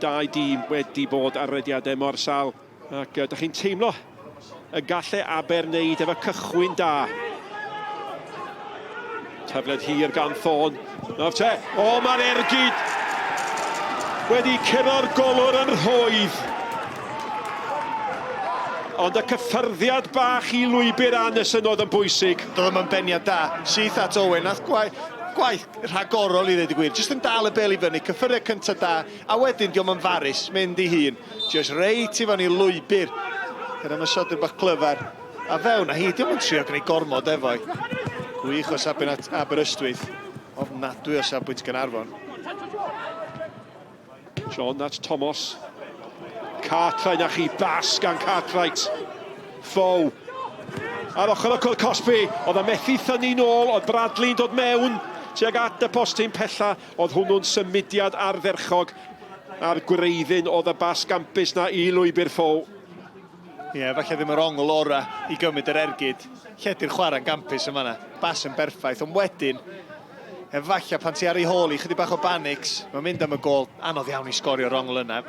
Dau dîm wedi bod ar rediadau mor sal. Ac ydych chi'n teimlo y gallai Aber wneud efo cychwyn da. Tafliad hir gan Thorne. Nawr te, o mae'r ergyd wedi curo'r golwr yn rhwydd. Ond y cyffyrddiad bach i lwybr Anderson oedd yn bwysig. Doedd o'm yn beniad da. Syth at Owen. Nath gwaith, gwaith rhagorol i ddweud y gwir. Jyst yn dal y bel i fyny, cyffyrddiad cyntaf da, a wedyn diolch yn farus, mynd i hun. Jyst reit i fyny lwybr. Yr ymosodwr bach clyfar. A fewn a hi, diolch yn trio gwneud gormod efo'i. Gwych o safbwynt Aberystwyth. Ofnadwy o safbwynt Gaernarfon. John at Thomas. Cartwright, na chi, bas gan Cartwright. Fow. Ar ochr y cwrt cosbi, oedd y methu thynnu nôl, oedd Bradley'n dod mewn tuag at y postyn pella, oedd hwnnw'n symudiad ardderchog a'r gwreiddyn oedd y bas gampus na i lwybr Fow. Ie, yeah, falle ddim yr ongl ora i gymryd yr ergyd. Lle di'r chwarae'n gampus yn fanna. Bas yn berffaith, ond wedyn, efallai pan ti ar ei hôl i, chydig bach o banics, mae'n mynd am y gôl, anodd iawn i sgorio'r ongl yna.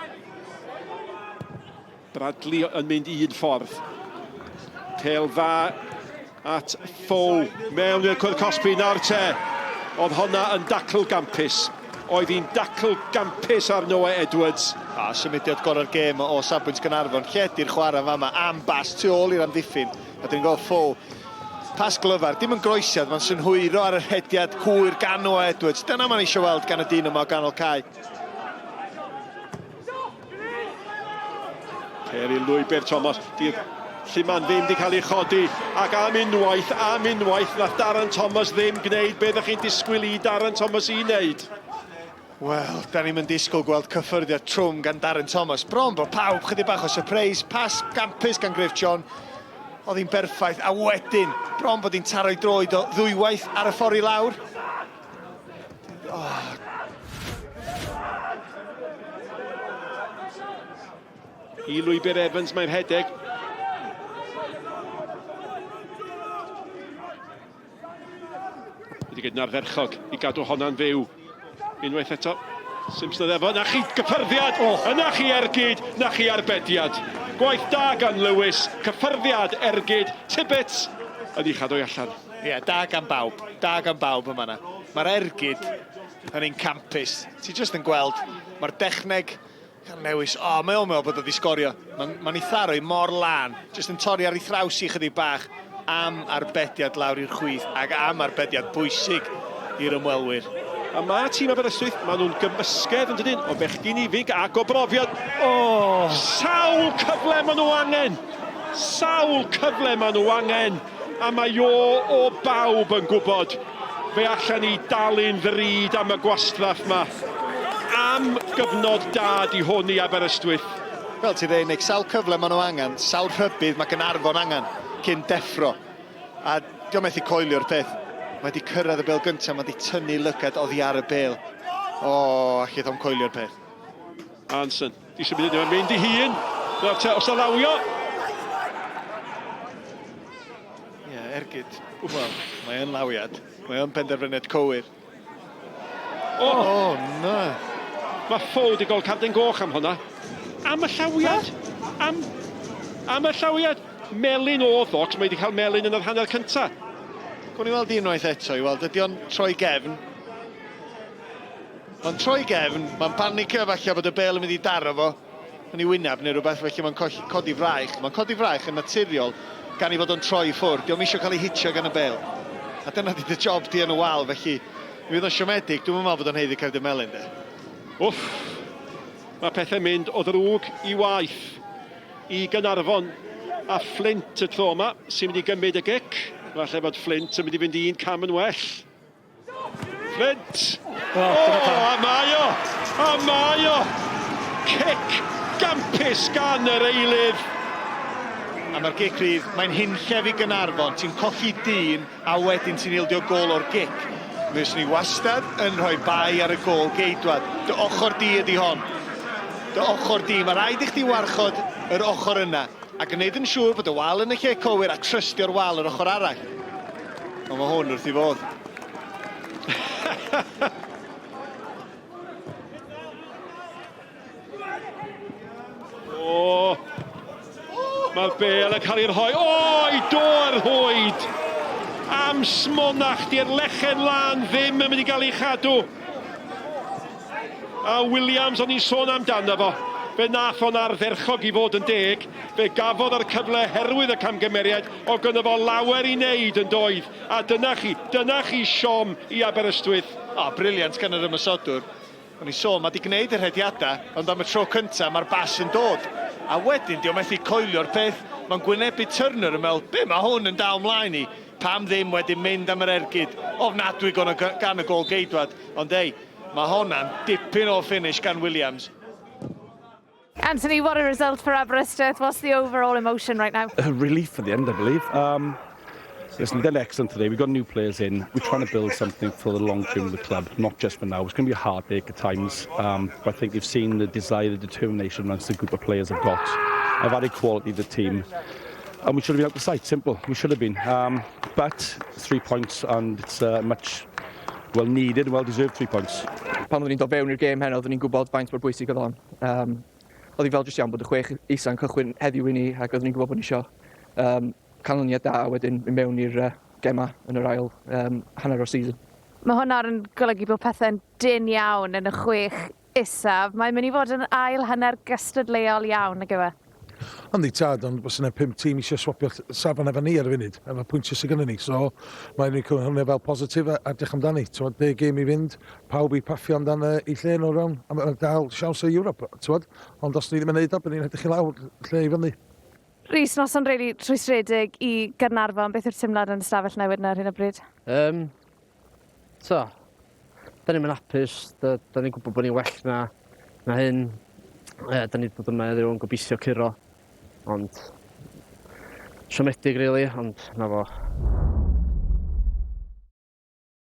Bradley yn mynd un ffordd. Pêl dda at Fow mewn i'r cwrdd cosbi nawr te. Oedd honna yn dacl gampus. Oedd hi'n dacl gampus ar Noah Edwards. A symudiad gorau'r gêm o safbwynt Gaernarfon. Lle di'r chwarae fama am bas tu ôl i'r amddiffyn. A dyn ni'n gweld Fow. Pas glyfar, dim yn groesiad, mae'n synhwyro ar y rhediad hwyr gan Noah Edwards. Dyna mae'n eisiau weld gan y dyn yma o ganol cae. Pêl i lwybr Thomas. Di'r lluman ddim wedi cael ei chodi. Ac am unwaith, am unwaith, nath Darren Thomas ddim gwneud beth ydych chi'n disgwyl i Darren Thomas i wneud. Wel, da ni'n mynd disgwyl gweld cyffyrddiad trwm gan Darren Thomas. Bron bod pawb chydig bach o surprise. Pas gampus gan Griff John. Oedd hi'n berffaith. A wedyn, bron bod hi'n taro'i droed o ddwywaith ar y ffordd i lawr. Oh. I lwybr Evans mae'n rhedeg. Wedi gwneud yn ardderchog i gadw honna'n fyw. Unwaith eto, Simpson oedd efo, na chi gyffyrddiad, oh. yna chi ergyd, na chi arbediad. Gwaith da gan Lewis, cyffyrddiad, ergyd, Tibbets, yn ei chadw allan. Ie, yeah, da gan bawb, da gan bawb yma na. Mae'r ergyd yn un campus. Ti jyst yn gweld, mae'r dechneg gan Lewis, o, oh, mae o'n meddwl bod o wedi sgorio. Mae'n ma ei tharo i mor lan, jyst yn torri ar ei thraws i chydig bach am arbediad lawr i'r chwith ac am arbediad bwysig i'r ymwelwyr. A mae tîm Aberystwyth, maen nhw'n gymysgedd yn dydyn, o bechgyn ifanc ac o brofiad. Oh. Sawl cyfle maen nhw angen! Sawl cyfle maen nhw angen! A mae o o bawb yn gwybod fe allan ni dalu'n ddrud am y gwastraff 'ma. Am gyfnod da 'di hwn i Aberystwyth. Fel ti'n dweud Nick, sawl cyfle maen nhw angen, sawl rhybudd mae Gaernarfon angen cyn deffro. A dio methu coelio'r peth. Mae wedi cyrraedd y bêl gyntaf, mae wedi tynnu lygad oddi ar y bêl. O, allith o'm coelio'r peth. Anson, di symud yn mynd i hun. Nawr te, os alawio. Ie, yeah, ergyd. Wel, mae yn lawiad. Mae yn penderfyniad cywir. O, oh, oh na. Mae Fo wedi gweld cardyn goch am hwnna. Am y llawiad. Am, am y llawiad. Melyn oedd o, mae wedi cael melyn yn yr hanner cyntaf. Gwni weld unwaith eto i weld ydy o'n troi gefn. Mae'n troi gefn, mae'n panicio falle bod y bêl yn mynd i daro fo yn ei wyneb neu rhywbeth, felly mae'n codi fraich. Mae'n codi fraich yn naturiol gan ei fod o'n troi i ffwrdd. Dio'm eisiau cael ei hitio gan y bêl. A dyna di dy job di yn y wal, felly mi fydd o'n siomedig. Dwi'm yn meddwl bod o'n haeddu cerdyn melyn, de. Wff! Mae pethau'n mynd o ddrwg i waeth i Gaernarfon a Fflint y tro yma sy'n mynd i gymryd y gic. Falle bod Fflint yn mynd i fynd un cam yn well. Flint! O, oh, a mae o! A mae o! Cic gampus gan yr eilydd. A mae'r gic rydd, mae'n hunllef i Gaernarfon. Ti'n colli dyn a wedyn ti'n ildio gôl o'r gic. Mi fyswn i wastad yn rhoi bai ar y gôl geidwad. Dy ochr di ydi hon. Dy ochr di. Mae rhaid i chdi warchod yr ochr yna. A gwneud yn siŵr bod y wal yn y lle cywir a trystio'r wal yr ochr arall. Ond mae hwn wrth ei fodd. Mae'r bel yn cael ei rhoi. O, i do'r rhwyd! Am smonach, di'r lechen lân ddim yn mynd i gael ei chadw. A Williams, o'n i'n sôn amdano fo, fe nath o'n ardderchog i fod yn deg. Fe gafodd yr cyfle herwydd y camgymeriad, o gynno fo lawer i wneud yn doedd. A dyna chi, dyna chi siom i Aberystwyth. O, brilliant gan yr ymosodwr. O'n i'n sôn, mae 'di gwneud y rhediadau, ond am y tro cyntaf mae'r bas yn dod. A wedyn, 'di o methu coelio'r peth. Mae'n gwynebu Turner yn meddwl, be mae hwn yn dal mlaen i? Pam ddim wedyn mynd am yr ergyd ofnadwy gan y gôl geidwad. Ond ei, mae honna'n dipyn o finish gan Williams. Anthony, what a result for Aberystwyth. What's the overall emotion right now? A relief at the end, I believe. Listen, we've done excellent today. We've got new players in. We're trying to build something for the long term of the club, not just for now. It's going to be a heartache at times, but I think you've seen the desire, the determination amongst the group of players have got. I've added quality to the team. And we should have been out the sight, simple. We should have been. But 3 points and it's much well needed, well deserved 3 points. Pan oeddwn ni'n dod fewn i'r gêm heno, oeddwn ni'n gwybod faint mor bwysig oedd hon. Oedd hi fel jyst iawn bod y chwech isa'n cychwyn heddiw i ni ac oeddwn ni'n gwybod bod ni isio canlyniad da a wedyn mynd mewn i'r gema yn yr ail hanner o'r season. Mae hwnna'n golygu bod pethau'n dynn iawn yn y chwech isaf. Mae'n mynd i fod yn ail hanner gystadleuol iawn, nag yw e? Yndi tad, ond bys yna pum tîm eisiau swapio safon efo ni ar y funud, efo pwyntiau sydd gennym ni. So mae'n ni'n cymryd hwnna fel positif a edrych amdani. T'wod, 10 gêm i fynd, pawb i paffio amdan i lle nhw rawn, a mae'n dal siawns o Ewrop, t'wod. Ond os ni ddim yn neud o, bydd ni'n edrych i lawr lle i fyny. Rhys, noson rili rhwystredig i Gaernarfon. Beth yw'r teimlad yn y stafell newid 'na ar hyn o bryd? So, da ni'n hapus, da ni'n gwybod bod ni'n well na hyn. Da ni wedi bod yma heddiw yn gobeithio curo, ond siomedig really, ond na fo.